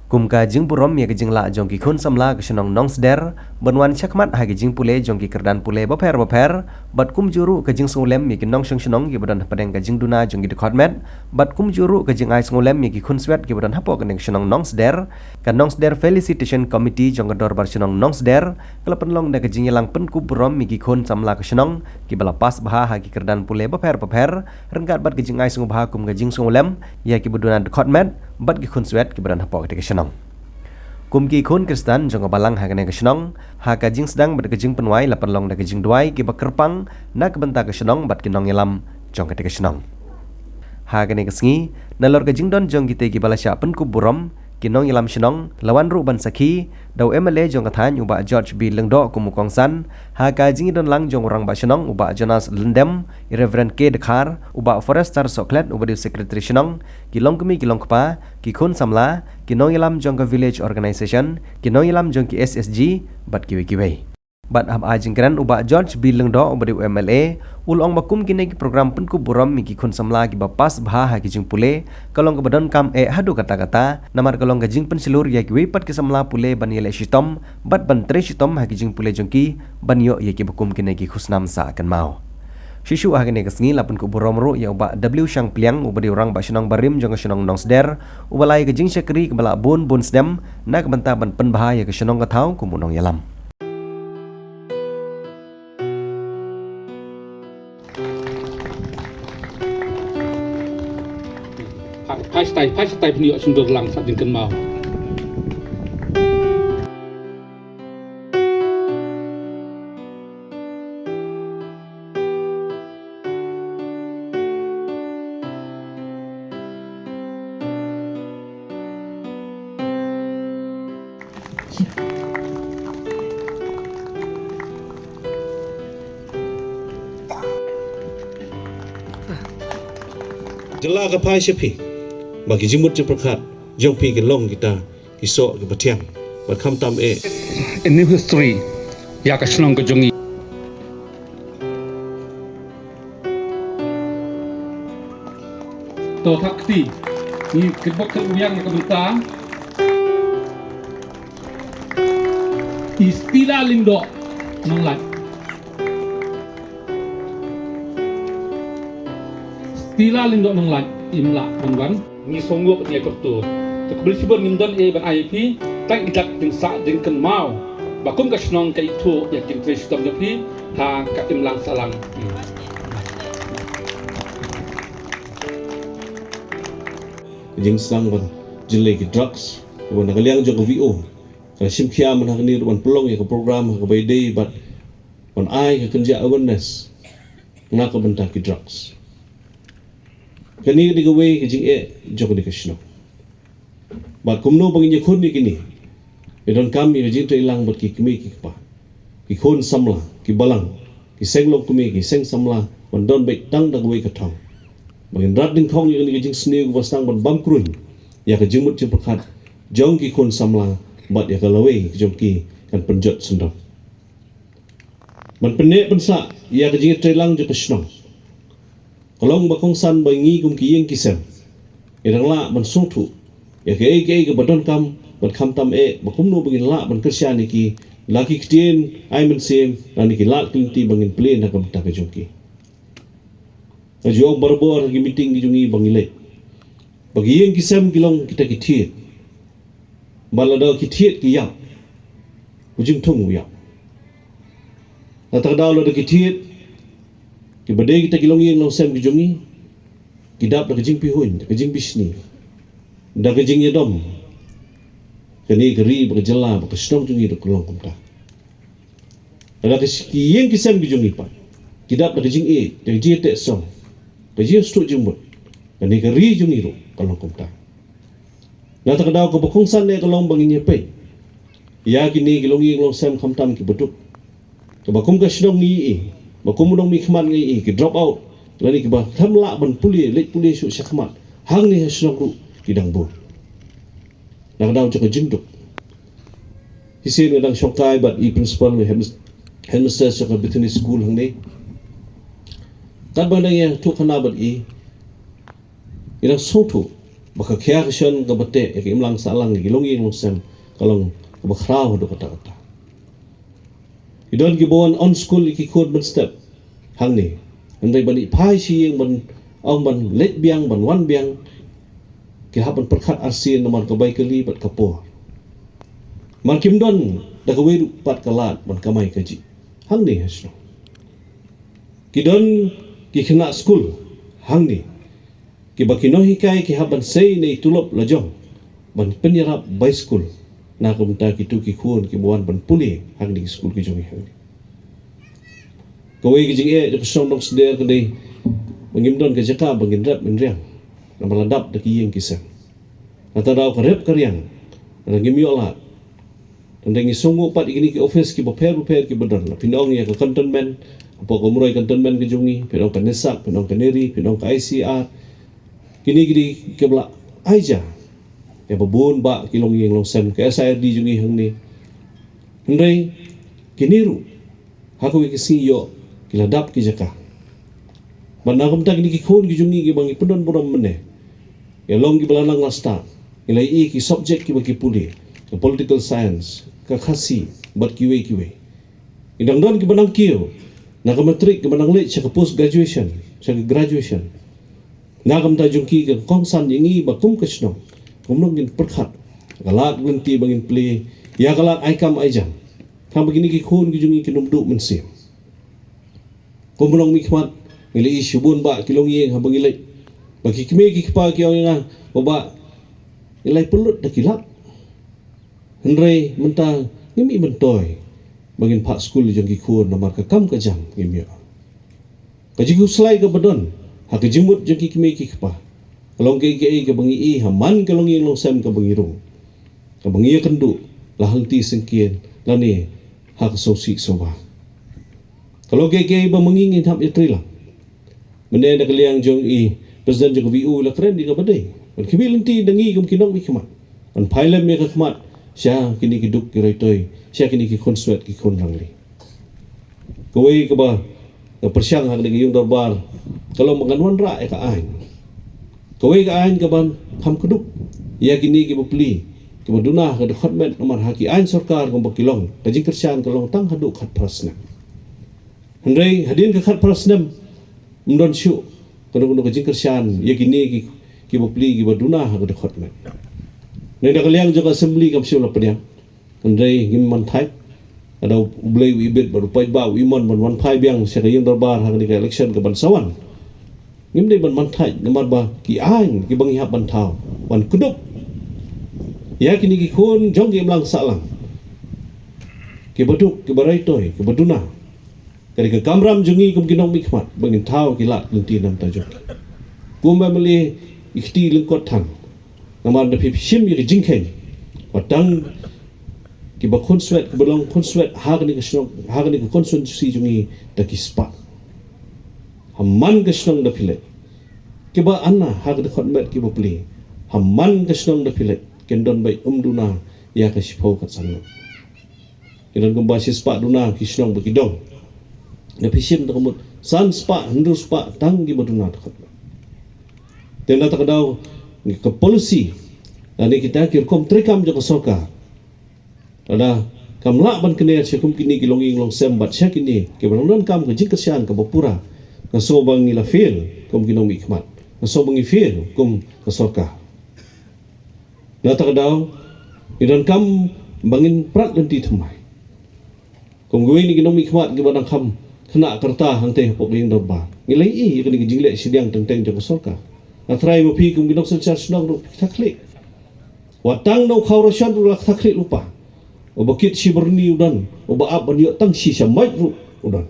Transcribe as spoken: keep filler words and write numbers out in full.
Kum ka jingburom ïa ka jinglah jong ki khun samla ka shnong Nongsder ban wan shakhmat ha ki jingpule jong ki kyrdan pule bapher bapher, bad kumjuh ruh ka jingsngewlem ïa ki nongshong shnong kiba don hapdeng ka jingduna jong ki dkhot met, bad kumjuh ruh ka jingai sngewlem ïa ki khun swet kiba don hapoh kane ka shnong Nongsder, ka Nongsder Felicitation Committee jong ka Dorbar Shnong Nongsder ka la pynlong da ka jingïalang pynkup burom ïa ki khun samla ka shnong kiba la pass bha ha ki kyrdan pule bapher bapher, ryngkat bad ka jingai sngewbha kum ka jingsngewlem ïa kiba duna dkhot met bad ki khun swet kiba don hapoh katei ka shnong. Kum ki khun Khristan jong ka balang ha kane ka shnong, ha ka jingsdang bad ka jingpynwai la pynlong da ka jingduwai kiba kyrpang na ka bynta ka shnong bad ki nongïalam jong katei ka shnong. Ha kane ka sngi, nalor ka jingdon jong kitei kiba la shah pynkup burom, ki nongïalam shnong, la wan ruh ban sakhi da u M L A jong ka thaiñ u Bah George B Lyngdoh kum u kongsan, ha ka jingïadon lang jong u Rangbah Shnong u Bah Jonas Lyndem, i Reverend K Dkhar, u Bah Forester Sohkhlet uba dei u Secretary Shnong, ki longkmie ki longkpa, ki khun samla, ki nongïalam jong ka Village Organisation, ki nongïalam jong ki S S G, bad kiwei kiwei. Bad haba ai jingkren u Bah George B Lyngdoh uba dei u M L A, u la ong ba kum kine ki program pynkup burom ïa ki khun samla kiba pass bha ha ki jingpule, ka long kaba donkam eh haduh katta katta, namar ka long ka jingpynshlur ïa kiwei pat ki samla pule ban ïaleh shitom, bad ban trei shitom ha ki jingpule jong ki, ban ïoh ïa kiba kum kine ki khusnam sah kynmaw. Shuh shuh ha kane ka sngi la pynkup burom ruh ïa u Bah W Shangpliang uba dei u Rangbah Shnong barim jong ka shnong Nongsder, uba la ai ka jingshakri kaba lah bun bun snem, na ka bynta ban pynbha ïa ka shnong ka thaw kum u nongïalam. Phai, phai shatai, phai shatai pynïoh shyndur lang sah jingkynmaw. Jylla ka phai sha phi ba ki jingmut jingpyrkhat jong phi ki long kita ki soh kiba thiang bad khamtam eh. A new history ïa ka shnong ka jong ngi. To thak kti ngi kyrpad ka uwiang na ka bynta i Stila Lyngdoh Nonglait. Stila Lyngdoh Nonglait im lah ban wan. Ngi sngewbha ïa ka tu. Te khublei shibun ngim don ei ban ai ïa phi. Tang i dak jingsah jingkynmaw ba kum ka shnong ka ithuh ïa ka jingtrei shitom jong phi ha ka imlang sahlang. Jingsdang ban jyllei ki drugs, ban na ka liang jong ka V O ka shim khia man ha kane ruh ban pynlong ïa ka program ha kaba ïadei bad ban ai ka kynja awareness na ka bynta ki drugs. Kane ka dei kawei ka jingeh jong kane ka shnong. Bad kumno ba ngin ïakhun ïa kine, ïa donkam ïa ka jingtrei lang bad ki kmie ki kpa, ki khun samla, ki balang, ki seng longkmie, ki seng samla, ban don beit tang da kawei ka thong. Ba ngin rat dyngkhong ïa kane ka jingsniew kaba sdang ban bam kruiñ ïa ka jingmut jingpyrkhat jong ki khun samla bad ïa ka lawei jong ki kan pynjot syndon. Ban pynneh pynsah ïa ka jingïatreilang jong ka shnong, ka long ba kongsan ba ngi kum ki ïing ki sem ngi dang lah ban sngewthuh ïa kaei kaei kaba donkam, bad khamtam eh ba kumno ba ngin lah ban kyrshan ïa ki, la ki ktien ai mynsiem lane ki lad ki lynti ba ngin plie na ka bynta ka jong ki. Nga ju ong barabor ha ki meeting ki jong ngi ba ngi leit ba ki ïing ki sem ki long kita ki thied. Ba lada ki thied ki ïap, u jingthung u ïap. Lada ka daw lada ki thied kiba dei kita ki longïing longsem ki jong ngi, ki dap da ka jingpihuiñ, da ka jingbishni, da ka jingïadom. Kane ka ri bad ka jylla bad ka shnong jong ngi ruh ka long kumta. Lada ka ïing ki sem ki jong ngi pat ki dap da ka jingïeit, da ka jingïateh song, ka jingsngewthuh jingmut, kane ka ri jong ngi ruh ka long kumta. Nangta ka daw kaba kongsan eh ka long ba ngin ïapeit ïa kine ki longïing longsem khamtam kiba duk, kaba kum ka shnong ngi ïohi, ba kum u nongmihkhmat ngi ïohi, ki drop out lane kiba khlem lah ban pule, leit pule shuh shakhmat hangne ha shnong ruh ki dang bun. Na ka daw jong ka jingduk, shisien nga dang shongkai bad i principal, i headmis-, headmistress jong ka Bethany School hangne. Katba nga dang ïathuhkhana bad i, i dang sngewthuh ba ka khia ka shon kaba teh ïa ka imlang sahlang ïa ki longïing longsem ka long kaba khraw haduh katta katta. Ki don kiba wan on school ïa ki khun mynstep hangne, hynrei ban ïa phai sha ïing ban ong ban leit biang ban wan biang, ki hap ban pyrkhat arsien namar ka bai kali bad ka por. Mar kim don da kawei ruh pat ka lad ban kamai kajih hangne ha shnong. Ki don ki khynnah skul hangne kiba ki nonghikai ki hap ban sei ne i tulop la jong ban pynïarap bai skul na ka bynta kitu ki khun kiba wan ban pule hangne ki skul ki jong ngi hangne. Kawei ka jingeh jong ka shnong Nongsder ka dei ba ngim don ka jaka ba ngin rep ngin riang namar la dap da ki ïing ki sem. Kata daw ka rep ka riang, lada ngim ïoh lad, tang dei ngi sngewnguh pat ïa kine ki office kiba pher bapher kiba don. Phin ong ïa ka cantonment, hapoh ka Umroi cantonment ka jong ngi, phin ong ka NESAC, phin ong ka NERI, phin ong ka I C R. Kine ki dei kiba la ai ja ïa ba bun bah ki longïing longsem, ka S I R D jong ngi hangne. Hynrei kine ruh ha kawei ka sngi ïoh ki la dap ki jaka. Bad na ka bynta kine ki khun ki jong ngi kiba ngi pyndon burom mynne, ïa long kiba la nang la stad, ngi la ïohi ki subject kiba ki pule, ka political science, ka Khasi bad kiwei kiwei. Ngi dang don kiba nang kiew na ka matric, kiba nang leit sha ka post graduation, sha ka graduation. Na ka bynta jong ki ka kongsan ïa ngi ba kum ka shnong, kumno ngin pyrkhat ka lad lynti ba ngin plie ïa ka lad ai kam ai jam, tang ba kine ki khun ki jong ngi kin ym duh mynsiem. Kum u nongmihkhmat, ngi la ïohi shibun bah ki longïing haba ngi leit, ba ki kmie ki kpa ki ong ïa nga, "Bah, bah, ngi la ïa pynlut da ki lak, hynrei mynta ngim i myntoi ba ngin phah skul jong ki khun namar ka kam ka jam ngim ïoh." Ka jingkhuslai kaba don ha ka jingmut jong ki kmie ki kpa ka long kaei kaei kaba ngi i ha man ka longïing longsem kaba ngi rung, kaba ngi ïakynduh la ha lynti syngkien lane ha ka sawsih sawba. Ka long kaei kaei ba ma ngi ngin hap ïatreilang. Mynne na ka liang jong i President jong ka V O la kren ïa kaba dei ban khmih lynti da ngi kum ki nongmihkhmat ban phai lem ïa ka khmat sha kine ki duk ki raitoi, sha kine ki khun swet ki khun rangli. Kawei kaba nga pyrshang ha kane ka ïing dorbar ka long ba ngan wanrah ïa ka aiñ. Kawei ka aiñ kaba kham kdup ïa kine kiba plie, kiba duna ha ka dkhot met namar ha ki aiñ sorkar kumba ki long ka jingkyrshan ka long tang haduh khatphra snem. Hynrei hadien ka khatphra snem ym don shuh kano kano ka jingkyrshan ïa kine ki, kiba plie kiba duna ha ka dkhot met. Hynrei na ka liang jong ka assembly kam shu la pdiang. Hynrei ngim man thait. Lada U Blei u ibit bad u paidbah u imon ban wan phai biang sha ka ïing dorbar ha kane ka election kaban sa wan, ngim dei ban man thait namar ba ki aiñ kiba ngi hap ban thaw ban kdup ïa kine ki khun jong ki imlang sahlang, kiba duk, kiba raitoi, kiba duna. Ka dei ka kamram jong ngi kum ki nongmihkhmat ba ngin thaw ki lad lynti na bynta jong ki. Kum ba mali i kti lyngkot thang. Namar da phi shim ïa ka jingkheiñ ba tang kiba khun swet, kiba long khun swet ha kane ka shnong, ha kane ka constituency jong ngi da ki spah. Ha man ka shnong da phi leit, kiba ana ha ka dkhot met kiba plie, ha man ka shnong da phi leit, kin don beit ym duna ïa ka shiphew khatsan ngut. Ki don kumba shispah duna ki shnong ba ki dong. Da phi shim da ka mut san spah, hynriew spah tang kiba duna da ka mut. Te na kata ka daw ka policy lane kita ki rukom treikam jong ka sorkar, lada kam lah ban kner sha kum kine ki longïing longsem bad sha kine kiba nang donkam ka jingkyrshan kaba pura, nga sngew ba ngi la fail kum ki nongmihkhmat, nga sngew ba ngi fail kum ka sorkar. Na kata ka daw ngi donkam ba ngin prat lynti thymmai. Kum kiwei na ki nongmihkhmat kiba dang kham khynnah ka rta hangtei hapoh ka ïing dorbar, ngi la ïohi ïa kane ka jingleh shiliang teng teng jong ka sorkar. Nga tharai ma phi kum ki nongsynshar shnong ruh phi kthah khlieh. Wat tang na u khaw ration ruh la kthah khlieh lypa. Uba kit shi byrni u don, uba ap ban ïoh tang shi sha miet ruh u don.